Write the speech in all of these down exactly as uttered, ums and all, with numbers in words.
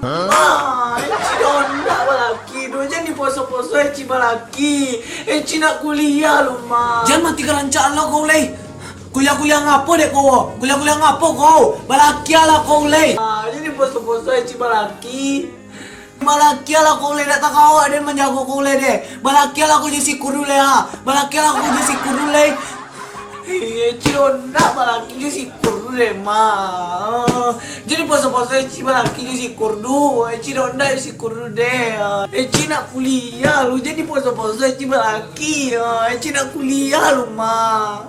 Ma, Eci dak ondak balaki tu. Jan diposo-poso Eci balaki. Eci nak kuliah lu, Ma. Jan mati ka rancak lo kau, Lei. Kuliah-kuliah ngapo dek kau? Kuliah-kuliah ngapo kau? Balakialah kau, Lei. Ma, jan diposo-poso Eci balaki. Balakialah kau, Lei, dak takawak den manjago kau, Lei, deh. Balakialah kau jo si Kur dulu, Lei, ha. Balakialah kau jo si Kur dulu, Lei. Eci ondak balaki jo si Kur tu deh, Ma. Jan diposo-poso Eci balaki jo si Kur tu. Eci dak ondak jo si Kur tu deh. Eci nak kuliah lu, jan diposo-poso Eci balaki. Eci nak kuliah lu, Ma.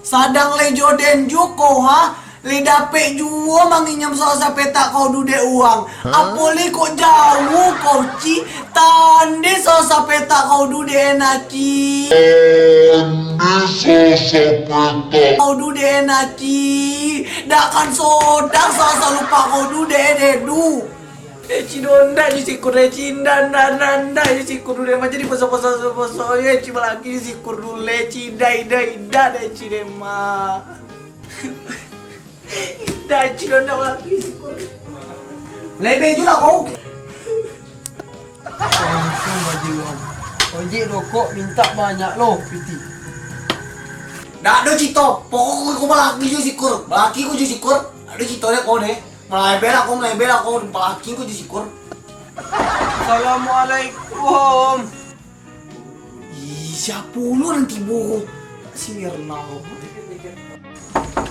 Sadang lai jo den juo kau, ha? Lai dapek juo manginyam sawo sapetak kau tu dek urang. Apo lai kok jauah kau, Ci? Tandai sawo sapetak kau tu dek Ena, Ci. Tandai sawo sapetak kau tu dek Ena, Ci. Dak kan sodang sawo salupak kau tu dek Ena tu. Eci dak ondak jo si Kur, Eci ndak, ndak, ndak, ndak jo si Kur dulu, Ema. Jan diposo-poso, poso, Eci balaki jo si Kur dulu, Eci ndak, ndak, ndak, Eci, Ema. Ndak, Eci dak ondak balaki jo si Kur. Lebih juo lah kau. Ojek rokok mintak banyak lo, piti. Dak ado cito, pokok kau balaki jo si Kur, balaki kau jo si Kur, dak ado cito dek kau deh. Malebeh lah kau, malebeh lah kau, balaki kau jo si Kur. Assalamualaikum. Ih, siapo lo nan tibo ko? Si Mirna ko.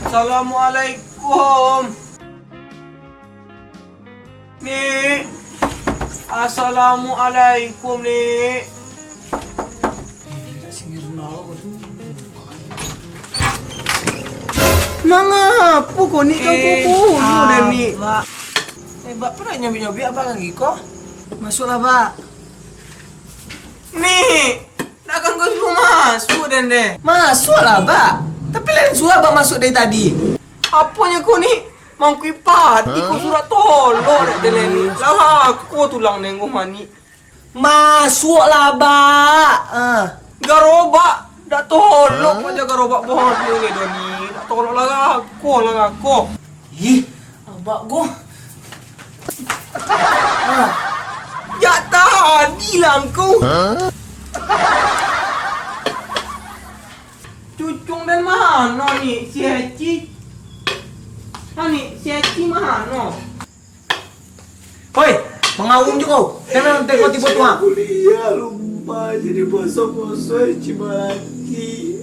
Assalamualaikum. Nik. Assalamualaikum, Nik. Mangapo ko, Nik, kangku Eh, kulo den, Nik? Abak. Eh, Bak, pado nyobiak-nyobiak apo lagi ko? Masuaklah, Bak. Nik, dak kan ko suruah masuak den deh. Masuaklah, Bak. Tapi lah den suruah Abak masuak dari tadi. Aponyo ko, Nik? Mangkuik padi ko suruah tolok dek den, Nik. Lah lako tulang den ko, Nik. Masuaklah, Bak. Ah. Garobak, dak tolok Hah? Paja garobak bodoh ni, Doni. Dak tolok lah ko, lah ko. Ih, Abak ko. Ah. Jak tadi lah angku. Hah? Cucung den mano ni, si Heci? Ha ni, si Heci mano? Hoi, mangaum jo kau. Jangan tengok tibo tu, ha. Kuliah lupa jadi boso-boso cibalaki.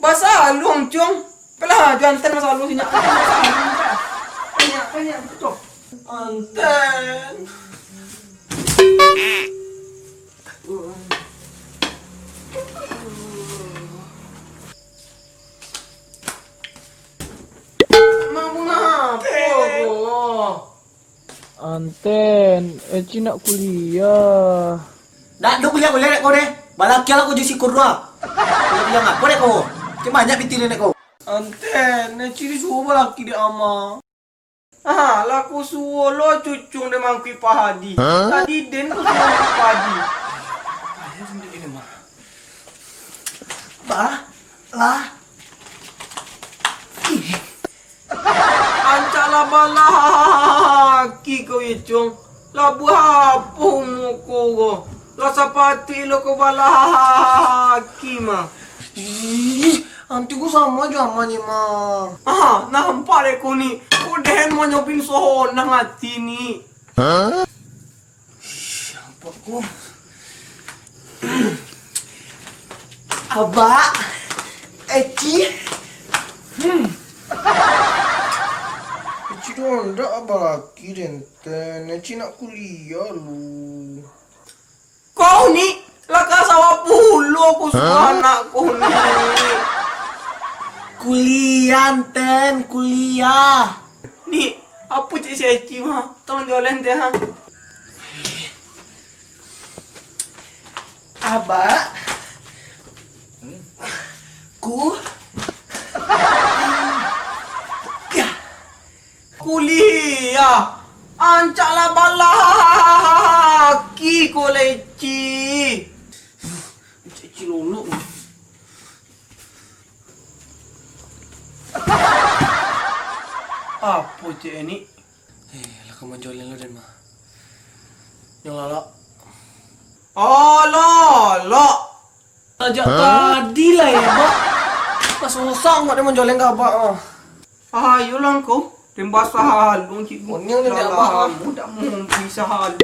Basaluang, Cung. Pelah, jo anten basaluang sinyak. Banyak, banyak, betul. Anten. Manguna apo ko? Anten, Eci nak kuliah. Dak ado kuliah-kuliah dek ko deh. Balakialah ko jo si Kur dua. Kuliah-kuliah ngapo dek ko? Cik banyak pitih dek ko. Anten, Eci disuruah balaki dek ama. Ah, lah kusuo lo cucung den mangkuik pahadi. Hah? Tadi den kusuo mangkuik pahadi. Bah, lah. Ih. Ancak lah balaki kau, Icung. Lah buapo muko ko? Lah sapatuik lo ko balaki mah. Ih, anti ko samo jo ama ni mah. Ah, nampak dek ko ni. Ko den manyopin sonang ati ni. Hah? Ih, nampak ko. Abak, Eci. Hmm. Eci tu ndak balaki den. Ten, Eci nak kuliah lu. Kau ni, lah ka sawah pulo ku suah Hah? anak kau ni. Kuliah, Ten, kuliah. Ni, apo cek si Eci mah? Tolong jualan teh, ha? Abak. Ku. Ya. Kuliah. Ancak lah balaki ko, Leci. Cek Eci lolok. Apo cek ni? Eh, lah Ka manjoleng lo den mah. Nyo lalak. Alah, alah. Sajak tadi lah, ya, Bak. Lah susah awak ni manjoleng ka Abak, ah. Ayolah engkau, den basahalun cik. Kuning ni, Abak, ah. Lamo dak mau basahalun.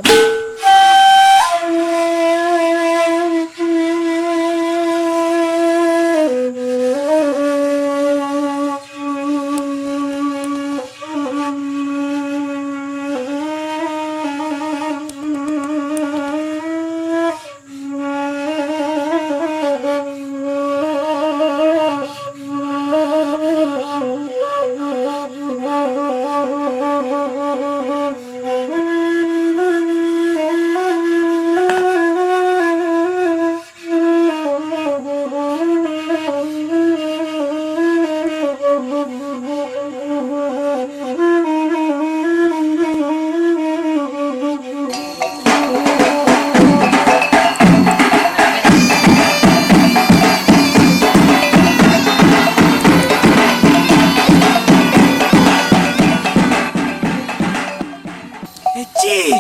Eh, Ci,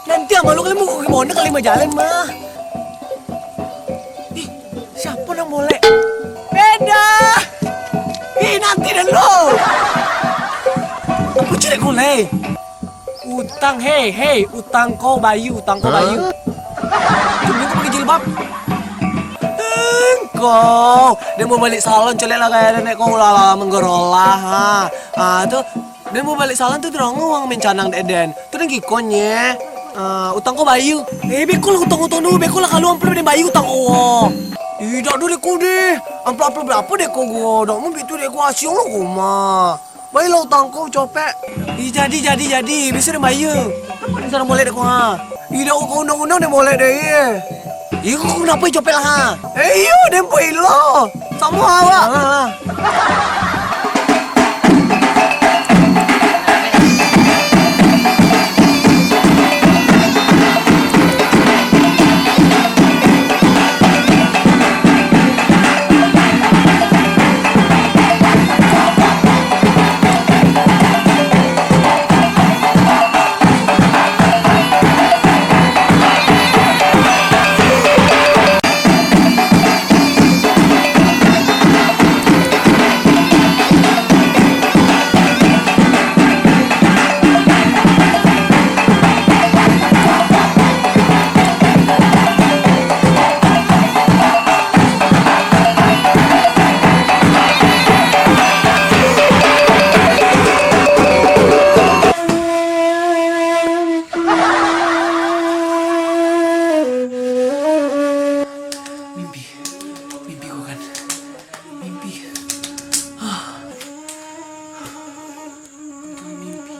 nanti abang lu kalian mau ke mana kali mah jalan mah? Ih, siapa nak molek? Beda. Ih, nanti dulu. Apa cewek kau, Lei? Utang, hei, hei, utang kau bayu, utang kau bayu. Hah? Tumben kau pakai jilbab. Engkau, dia mau balik salon, colek lah gaya nenek kau, lah, lah, menggerolah, ha. Ah, tu, dia mau balik salon tu, terang uang mencanang dek den. Tu den kikonye. Ah, utang kau bayu. Eh, beko lah utang-utang dulu, beko lah kalau amplop den bayu utang kau. Ih, dak do dek kau deh. Amplop-amplop berapa dek kau gua? Dak mau bitu dek kau, asiang lo kau mah. Bayilah utang kau, copek. Ih, jadi, jadi, jadi. Biaso den bayia. Kenapa den salah molek dek kau, ha? Ih, dak, kau undang-undang den molek dek, iye. Ih, kau kenapa copek lah, ha? Eh, iyo, den poi lo. Samo awak. Ha, ha. Mimpi, mimpi ko kan, mimpi. Ah. Mimpi.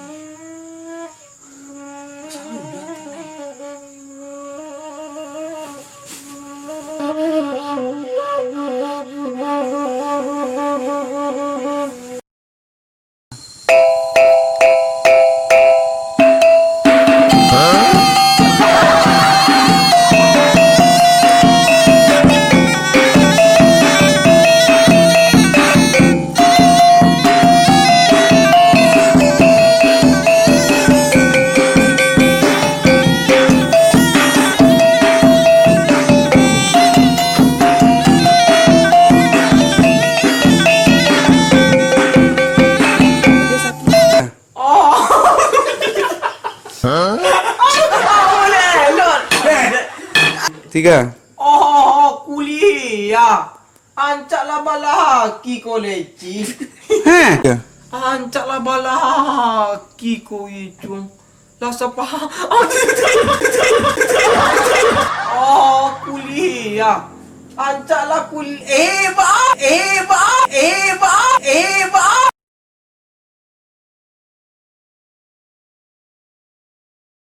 Tiga. Oh, kuliah. Ancak lah balaki ko, Leci. Heh. Ancak lah balaki ko, Icung. Lah sapa? Oh, kuliah. Ancak lah kul-, eh, ba-, eh,